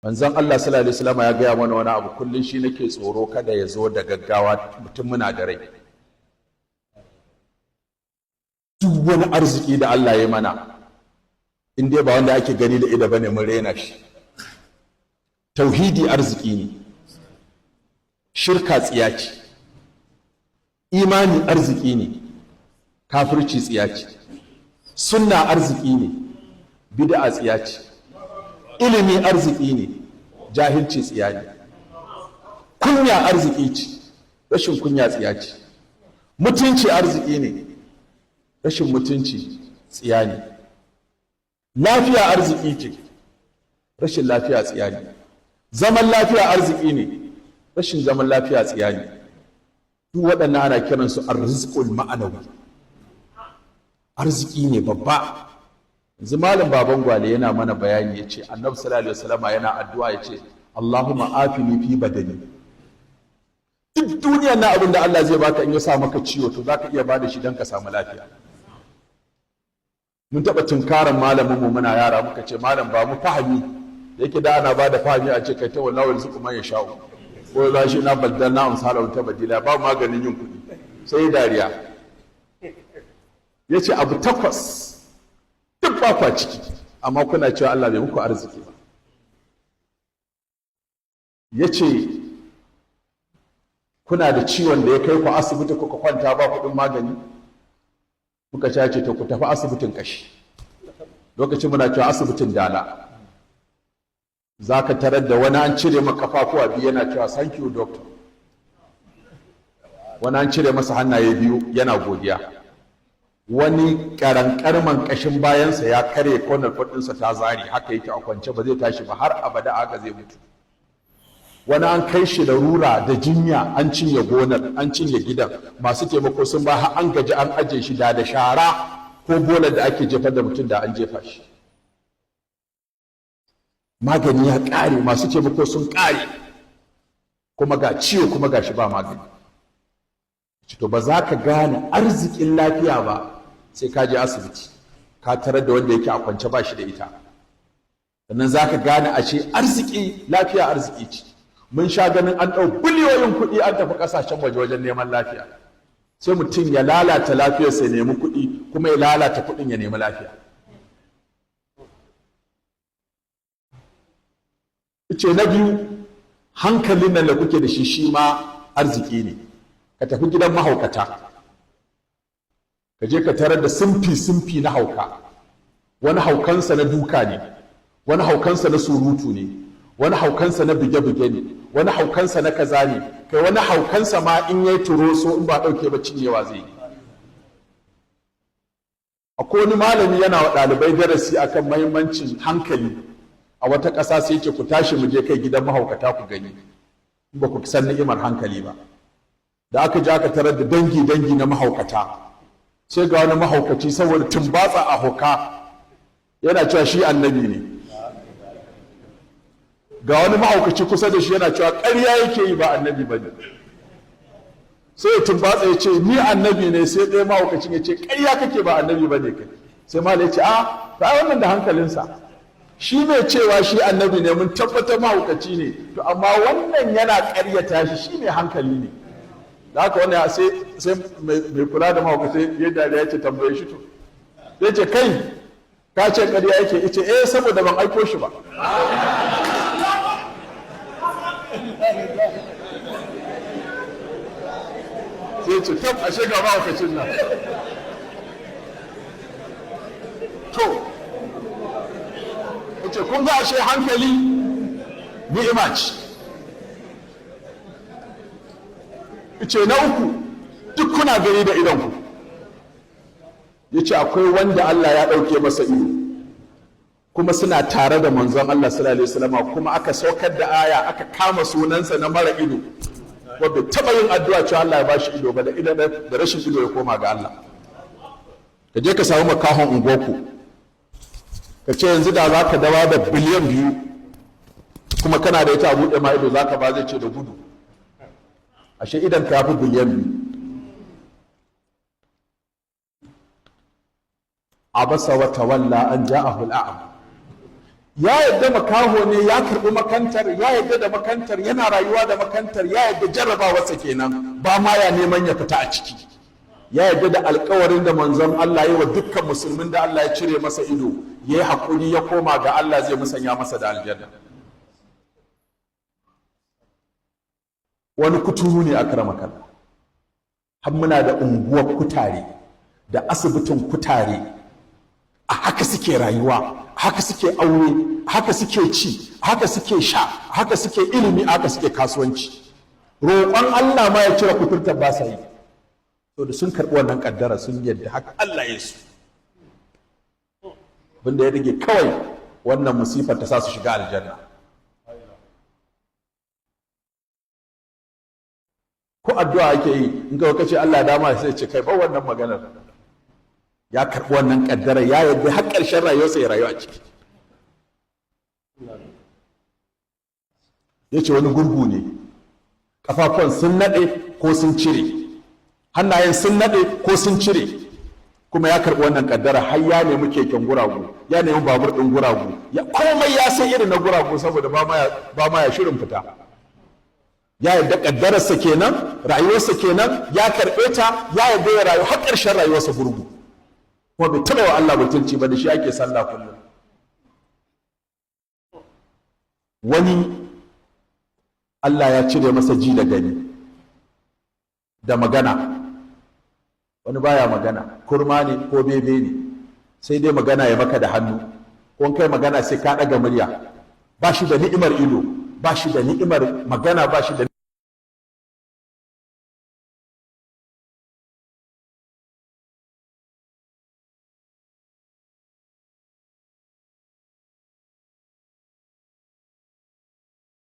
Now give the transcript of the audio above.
Manzon Allah sallallahu alaihi wasallam ya gaya mana wani abu, kullum shi nake tsoro kada ya zo da gaggawa mutum muna da rai. Duk wani arziki da Allah ya mana, in dai ba wanda ake gani da ido bane, mun rena shi. Tauhidi arziki ne, shirka tsiya ce. Imani arziki ne, kafirci tsiya ce. Sunna arziki ne, bid'a tsiya ce. Ilimi arziki ne, jahilci tsiya ne. Kunya arziki ce, rashin kunya tsiya ce. Mutunci arziki ne, rashin mutunci tsiya ne. Lafiya arziki ce, rashin lafiya tsiya ne. Zaman lafiya arziki ne, rashin zaman lafiya tsiya ne. Duk waɗannan ana kiransu arziqul ma'anawi, arziki ne babba. Yanzu Malam Baban Gwale yana mana bayani, ya ce Annabi sallallahu alaihi wasallam yana addu'a, ya ce: "Allahumma afini fi badani." Duk duniyar na abin da Allah zai baka, in ya sa maka ciwo, to zaka iya bada shi don ka samu lafiya. Mun taɓa tunkaran malamin mu muna yara, muka ce, "Malam, ba mu fahimi." Da yake da ana bada fahimi, a ce kai ta "wallahu yarzuqu man yasha'u" ko za shi na baddalna amsalahu tabdila, ba maganin yin kuɗi. Sai dariya, ya ce abu takwas duk ba kwa ciki, amma kuna cewa Allah bai muku arziki ba. Ya ce kuna da ciwon da ya kai ku asibiti kuka kwanta ba kuɗin magani? Muka ce, to ku tafi asibitin kashi. Lokacin muna cewa asibitin Dala. Za ka tarar da wani an cire maka kafafuwa biyu yana cewa, "Thank you, doctor." Wani an cire masa hannaye biyu yana godiya. Wani karankarman kashin bayansa ya karye, spinal ɗinsa ta zare, haka yake a kwance, ba zai tashi ba har abada, haka zai mutu. Wani an kai shi da rura da jinya, an cinye gonar, an cinye gidan, masu taimako sun ba har an gaji, an aje shi da shara ko bolar da ake jefar da mutum da an jefa shi. Magani ya ƙare, masu taimako sun ƙare, kuma ga ciwo, kuma ga shi ba magani. To ba za ka gane arzikin lafiya ba sai ka je asibiti ka tarar da wanda yake a kwance ba shi da ita. Sannan za ka gane a ce arziki, lafiya arziki ce. Mun sha ganin an ɗau biliyoyin kuɗi an tafi ƙasashen waje wajen neman lafiya. Sai mutum ya lalata lafiyarsa ya nemi kuɗi, kuma ya lalata kuɗin ya nemi lafiya. Ce na biyu, hankalin nan da kuke da shi, shi ma arziki ne. Ka tafi gidan mahaukata, ka je ka tarar da simfi simfi na hauka. Wani haukansa na duka ne, wani haukansa na surutu ne, wani haukansa na buge-buge ne, wani haukansa na kaza ne. Kai, wani haukansa ma in yayi turoso, in ba ɗauke ba, cinyewa zai yi. Akwai wani malami yana wa ɗalibai darasi akan mahimmancin hankali a wata ƙasa, sai ce, "Ku tashi mu je kai gidan mahaukata ku gani, in ba ku san ni'imar hankali ba." Da aka je, aka tarar da dangi dangi na mahaukata. Sai ga wani mahaukaci, saboda tumbatsa a hauka, yana cewa shi annabi ne. Ga wani mahaukaci kusa da shi yana cewa ƙarya yake yi, ba annabi ba ne. Sai ya tumbatsa ya ce, "Ni annabi ne." Sai ɗaya mahaukacin ya ce, "Ƙarya kake, ba annabi ba ne kai." Sai malam ya ce, "A ta wannan da hankalinsa. Shi mai cewa shi annabi ne, mun tabbatar mahaukaci ne. To amma wannan yana ƙaryata shi, shi mai hankali ne." Da haka wannan sai mai kula da mahaukaci ya dariya, ya ce, "Tambaye shi." To ya ce, "Kai, ka ce ƙarya yake?" Ce, "Eh, saboda ban aiko shi ba." Sai ce, "Tab, ashe ga mahaukacin nan." To ce, kun ga ashe hankali ni'ima ce. Ce na uku, duk kuna gani da idonku. Ya ce akwai wanda Allah ya ɗauke masa ido, kuma suna tare da Manzon Allah sallallahu alaihi wasallam, kuma aka saukar da aya aka kama sunansa na mara ido, wanda taɓa yin addu'a cewa Allah ya bashi ido ba, da ido da rashin ido ya koma ga Allah. Ka je ka samu makahon unguwarku, ka ce, "Yanzu da za ka dawa da biliyan 2, kuma kana da ita, a buɗe ma ido, za ka ba?" Zai ce, "Da gudu." Ashe idan ka fi biliyan 2. Abasa wa tawalla an ja'ahu al'am. Ya yadda makaho ne, ya karɓi makantar, ya yadda da makantar, yana rayuwa da makantar, ya yadda jarrabawarsa kenan, ba ma ya neman ya fita a ciki. Ya yadda da alkawarin da manzon Allah ya wa dukkan musulmin da Allah ya cire masa ido, ya yi haƙuri ya koma ga Allah, zai musanya masa da aljanna. Wani kuturu ne, akramakallah. Har muna da unguwar kutare da asibitin kutare. A haka suke rayuwa, haka suke aure, haka suke ci, haka suke sha, haka suke ilimi, haka suke kasuwanci. Roƙon Allah ma ya cire kuturtar ba sa yi. To da sun karɓi wannan ƙaddara, sun yadda haka Allah ya su. Abinda ya rage kawai, wannan musifar ta sa su shiga aljanna. Ko addu'a ake yi, in ka kace Allah dama, sai ce kai ba wannan maganar. Ya karɓi wannan ƙaddara, ya yadda har ƙarshen rayuwarsa ya rayu a ciki. Ya ce wani gurgu ne, ƙafafuwan sun naɗe ko sun cire, hannayen sun naɗe ko sun cire, kuma ya karɓi wannan ƙaddara. Har ya nemi keken guragu, ya nemi babur ɗin guragu, ya komai ya sai irin na guragu, saboda ba ma ya shirin fita. Ya yadda ƙaddararsa kenan, rayuwarsa kenan, ya karɓe ta, ya yadda ya rayu har ƙarshen rayuwarsa gurgu, kuma bai taɓa wa Allah mutunci ba, da shi ake sallah kullum. Wani Allah ya cire masa ji da gani da magana. Wani baya magana, kurma ne ko bebe ne, sai dai magana ya maka da hannu, ko kai magana sai ka ɗaga murya. Ba shi da ni'imar ido, ba shi da ni'imar magana, ba shi da